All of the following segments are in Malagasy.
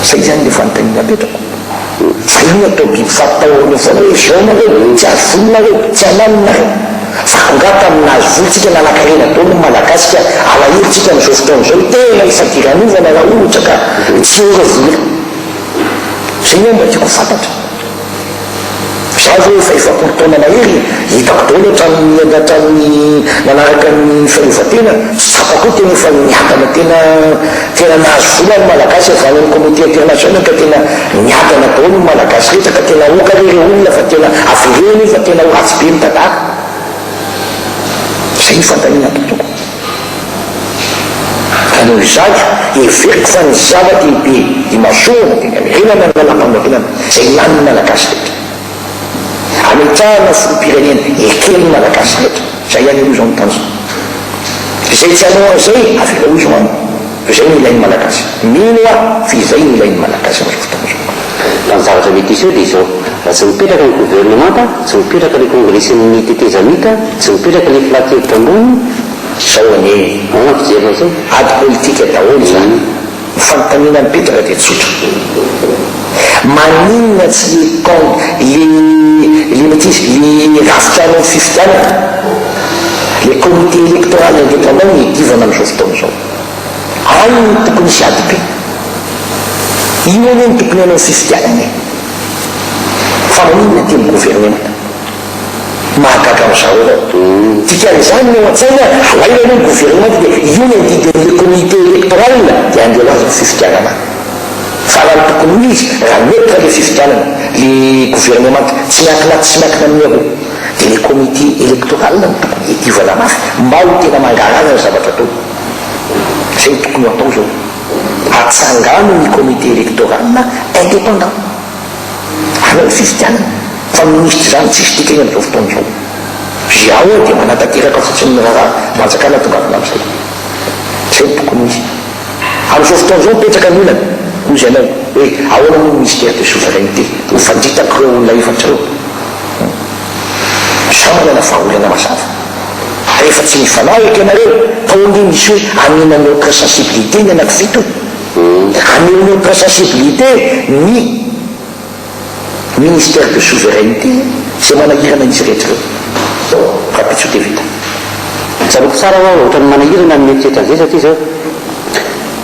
Zay zany le fanontaniana apetrako. Fa io no atao biby fampitahorana foana hoe zao nareo, tsy azo vono nareo, tsy anano nareo. Fa angaha tamin'ny nahazo vola tsika nanankarena daholo ny Malagasy ka alahelo tsika amin'izao fotoana izao tena ifadiranovana raha ohatra ka tsy eo ireo vola ireo. Zay no mba tiako ho fantatra. Za zao efa 40 taona mahery, hitako daholo hatramin'ny hatramin'ny nanaraka ny fahaleovantena, tsy tsapako hoe tena efa niadana tena tena nahazo vola ny Malagasy avy any amin'ny communauté internationale ka tena niadana daholo ny Malagasy rehetra ka tena aoka re re olona fa tena avereno io fa tena ho ratsy be ny tantara. Zay ny fanontaniana apetrako. Ka noho izany, heveriko fa ny zava-dehibe imasoana dia ny hamerenana ny lalàmpanorenana izay lanin'ny Malagasy rehetra. Hametrahana filoham-pirenena eken'ny Malagasy rehetra. Izay ihany aloha izao no tanjona. Izay tsy hanao an'izay, avelao izy ho any. Izay no ilain'ny Malagasy. Mino aho fa izay no ilain'ny Malagasy amin'izao fotoana izao. Fa ny zavatra mety hiseho dia izao, raha tsy mipetraka ny governemanta, tsy mipetraka ilay kongresin'ny tetezamita, tsy mipetraka ilay filan-kevitra ambony, Izao anie e! Ahoana ny fijerinao izao? Ady politika daholo izany. Ny fanontaniana mipetraka dia tsotra. Maninona tsy le con le le inona ity izy le rafitra hanao ny fifidianana, le comité électoral indépendant no iadivana amin'izao fotoana izao. Any no tokony hisy ady be. Io anie no tokony hanao ny fifidianana e! Fa maninona aty amin'ny governemanta? Mahagaga an-dry zareo reo. Dikan'izany ny ao an-tsaina, alaina aloha ny governemanta dia io ny andidy an'ilay comité électoral dia andeha ho azy ny fifidianana. Fa raha ny tokony ho izy, raha neutre ilay fifidianana, le governemanta tsy miankina atsy tsy miankina amin'ny aroa, dia ilay comité électoral no tokony hiadivana mafy mba ho tena mangarahara ny zavatra atao. Izay no tokony ho atao izao. Atsangano ny comité électoral indépendant. Hanao fifidianana fa minisitra izany tsisy dikany amin'izao fotoana izao. Ziao dia manatanteraka fotsiny ny raharaha fanjakana tongavana amin'izay. Izay no tokony ho izy. Amin'izao fotoana izao mipetraka ny olana, hoy izy anao, hoe ahoana moa ny ministère de souveraineté? Ho fandritako ireo olona efatra ireo. Izaho manana vahaolana mazava. Rehefa tsy mifanaraka ianareo, tao ange misy hoe amena notre sensibilité ny anankifito. Haneho notre sensibilité ny ministère de souveraineté izay manahirana izy rehetra ireo. Rahampitso dia vita. Tsaroako tsara hoa ohatran'ny manahirana ny mieritreritra an'izay satria izao,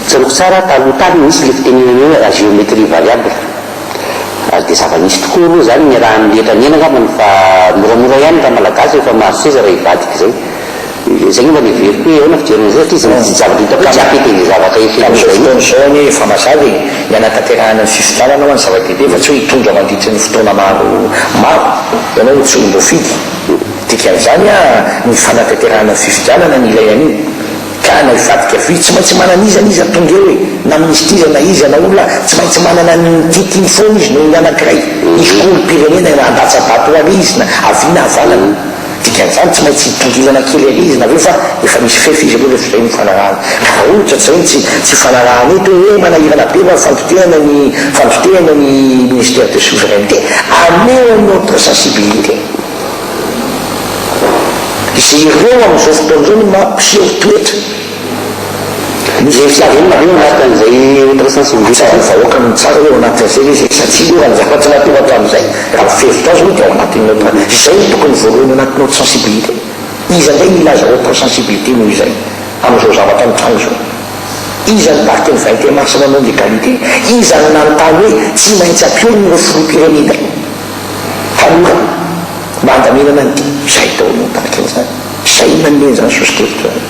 tsaroako tsara taloha tany nisy ilay fitenenana hoe à géométrie variable ary dia zava-nisy tokoa aloha izany niarahan'ny rehetra niaina angambany fa moramora ihany raha malagasy rehefa mahazo seza raha hivadika izay. Izay angamba no heveriko hoe ahoana fijeriny an'izay satria izy zavatra hitako hoe tsy hampety an'izay zavatra efa Amin'izao izay fotoana mihitsy. izao anie efa mazava e, ny hanatanterahana ny fifidianana ho'a ny zava-dehibe fa tsy hoe hitondra mandritry ny fotoana maro maro ianao no tsy olom-boafidy. Dikan'izany a, ny fanatanterahana ny fifidianana no ilaina an'io. Ka na hivadika vy, tsy maintsy manana iza n'iza tonga eo e, na minisitra iza na iza na olona, tsy maintsy manana ny tiany foana izy noho ny anankiray. Izy koa olom-pirenena handatsa-bato ho ary izy na havia na havanana. Dikan'izany tsy maintsy hitongilana kely ery izy nareo fa efa misy fefy izy ireo rehefa izay no ifanarahana. Ka raha ohatra tsy izay ny tsy ifanarahana eto hoe manahirana be va fandotehana ny fandotehana ny ministère de souveraineté ameo notre sensibilité. Izay ireo amin'izao fotoana izao no mampiseho toetra. Misy fiaviana ve ao anatin'izay autre sensibilité Tsara ny vahoaka no tsara hoe ao anatin'izay ve izay satria aloha raha ny zavatra natao hatramin'izay raha ny fihevitro azy aloha dia ao anatin'ny autre izay no tokony voalohany anatin'ny autre sensibilité. Iza indray no hilaza autre sensibilité noho izay amin'izao zavatra mitranga izao? Iza no nitarika ny 21 mars nanao ny égalité? Iza no nanontany hoe tsy maintsy ampiorina ireo filoham-pirenena ireo tanora mba handaminana an'ity? Izay daholo no nitarika an'izany. Izay no nanome an'izany soso-kevitra izany.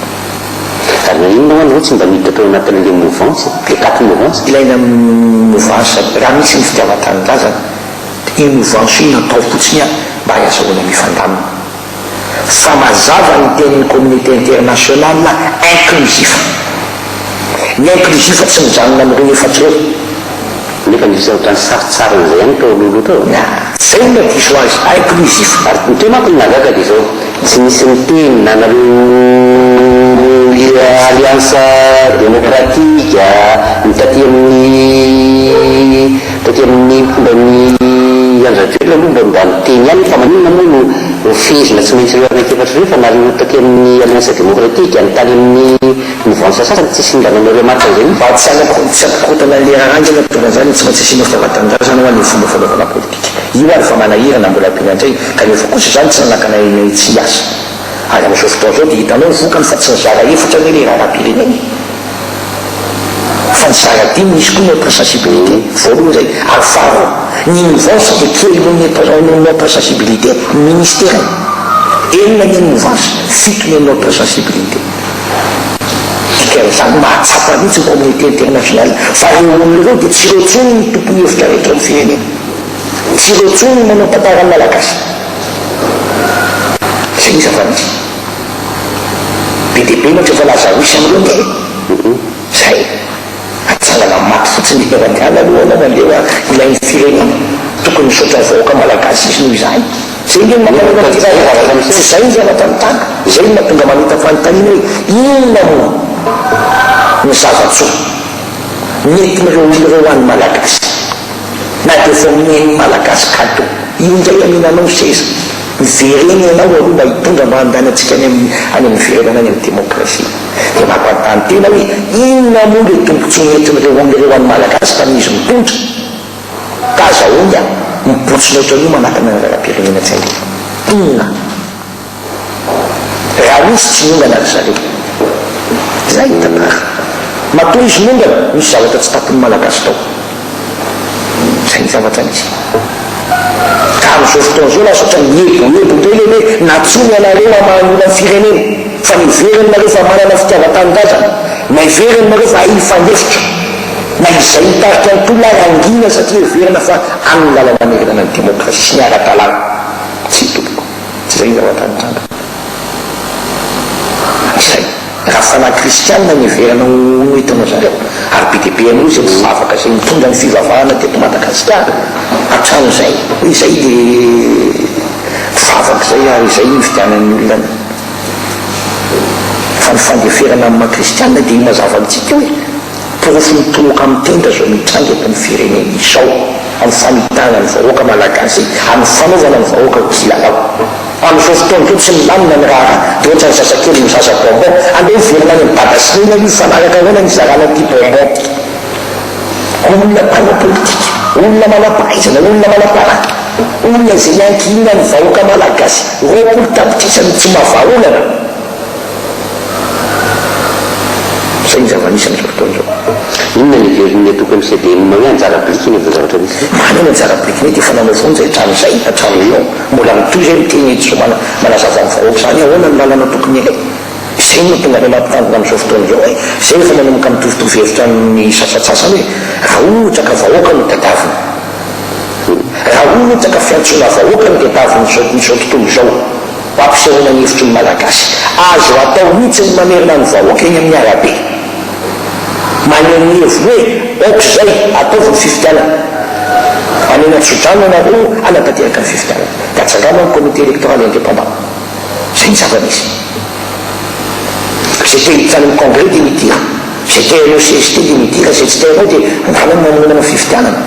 Ary naninona hoa nareo tsy mba niditra tao anatin'le mouvance, le quatre mouvance? Ilaina amin'ny mouvance, raha misy ny fitiavan-tanindrazana, dia io mouvance io natao fotsiny an mba hiazahoana mifandamina. Fa mazava ny tenin'ny communauté internationale inclusif. Ny inclusif tsy mijanona amin'ireo efatra ireo. Nefa nisy ohatran'ny saritsarin'izay ihany tao alohaloha tao. Na, zay no diso azy, inclusif. Ary ny teo manko ny nahagaga dia izao, tsy nisy niteny na nareo alliance démocratique, ny taty amin'ny taty amin'ny mpomba an'i Andry Rajoelina aloha mba mba niteny. teny ihany fa maninona moa no hofehezina tsy maintsy ireo anankiefatra ireo fa na ireo taty amin'ny Alliance Démocratique, ny tany amin'ny mouvance sasany tsisy mba nanao remarque an'izay mihitsy. Mba tsy hanako tsy hampikorontana an'ilay raharaha ange no tonga an'izany, tsy maintsy asiana fitiavan-tanindrazana hoa ny fomba fanaovana politika. Io ary fa manahirana mbola ampiana indray, kanefa kosa izany tsy nanakana anay tsy hiasa. Ary amin'izao fotoana izao dia hitanao ny vokany fa tsy nizara efatra anie ilay raharaham-pirenena e! Fa nizara dimy nisy koa ny autre sensibilité, voalohany izay. Ary faharoa, ny mouvance dia kely noho ny noho ny autre sensibilité ny ministerany. Enina ny an'ny mouvance, fito ny an'ny autre sensibilité. Dikan'izany mahatsapa mihitsy ny communauté internationale fa ireo olona ireo dia tsy ireo intsony ny tompon'ny hevitra rehetra ao amin'ny firenena. Tsy ireo intsony ny manao tantaran'ny Malagasy. Izay ny zava-misy. Be dia be mantsy efa Lazarus amin'ireo nge e! Zay. Atsangana maty fotsiny ilay mandehana aloha ianao mandeha hoa ilain'ny firenena. Tokony misaotra ny vahoaka malagasy izy noho izany. Zay nge no mampalahelo an'ity raharaha ity. Tsy izay ny zavatra mitranga. Izay no mahatonga manota fanontaniana hoe inona moa ny zava-tsoa nentin'ireo olona ireo ho an'ny Malagasy. Na dia vao nomen'ny Malagasy cadeau io indray amiananao seza. Miverena ianao aloha mba hitondra mba handany antsika any amin'ny any amin'ny firenana any amin'ny demokrasia. Dia mampanontany tena hoe inona moa ilay tombotsoa nentin'ireo olona ireo an'ny Malagasy tamin'izy mitondra? Ka azahoany a, mibotsina ohatran'io manakana ny raharaham-pirenena tsy handeha. Inona? Raha misy tsy miongana ry zareo. Zay ny tantara. Matoa izy miongana, misy zavatra tsy takon'ny Malagasy tao. Zay ny zavatra misy. Ka amin'izao fotoana izao lasa ohatran'ny mieboebo indray ilay hoe nantsoina ianareo hamaha ny olan'ny firenena, fa neveriny nareo fa manana fitiavan-tanindrazana, neveriny nareo fa hay hifandefitra, na izay mitarika ny tolona ary hangina satria heverina fa any ny lalana hamerenana ny demokrasia sy ny ara-dalàna. Tsia tompoko. Tsy izay ny zavatra nitranga. Izay. Raha fanahy kristianina no heverina ho noentina zareo, ary be dia be amin'ireo izay mpivavaka izay nitondra ny fivavahana teto Madagasikara hatramin'izay, hoe izay dia mpivavaka izay ary izay no nifidianan'ny olona ny. Fa ny fandeferana amin'ny maha kristianina dia io mazava amintsika io e. Porofo mitoroka amin'ny tenda izao mitranga eto amin'ny firenena izao, amin'ny famitahana ny vahoaka malagasy, amin'ny fanaovana ny vahoaka ho kilalao. Amin'izao fotoana izao tsy milamina ny raharaha, dia ohatran'ny zazakely mizaza bonbon. Andeha hiverina any amin'i Dada sy Neny aloha hifanaraka ahoana ny hizarana ity bonbon ity. Olona mpanao politika, olona manam-pahaizana, olona manam-panahy, olona izay iankinan'ny vahoaka malagasy 20 tapitrisa no tsy mahavaha olana. Izay ny zava-misy amin'izao fotoana izao. Inona no heverin'ny antoko MCDM hoe anjara birikiny amin'izao zavatra misy izao? Marina ny anjara birikiny dia efa nanao fonja hatramin'izay, hatramin'izao. Mbola mitohy izay miteny eto izao manazava amin'ny vahoaka izany ahoana ny lalana tokony aleha. Izay no mahatonga anay mampitandrina amin'izao fotoana izao hoe izay efa manomboka mitovitovy hevitra amin'ny sasantsasany hoe raha ohatra ka vahoaka no tadiavina, raha ohatra ka fiantsoana vahoaka no tadiavin'izao izao tontolo izao, Ho ampisehoana ny hevitry ny Malagasy. Azo atao mihitsy ny mamerina ny vahoaka eny amin'ny arabe. Maneho ny heviny hoe aoka izay, ataovy ny fifidianana. Manena tsodrano ianareo hanatanteraka ny fifidianana. Dia atsangano ny comité électoral indépendant. Izay ny zava-misy. Izay te hiditra any amin'ny congrès dia midira. Izay te hanao CST dia midira, izay tsy te hanao dia angalany mamoronana fifidianana.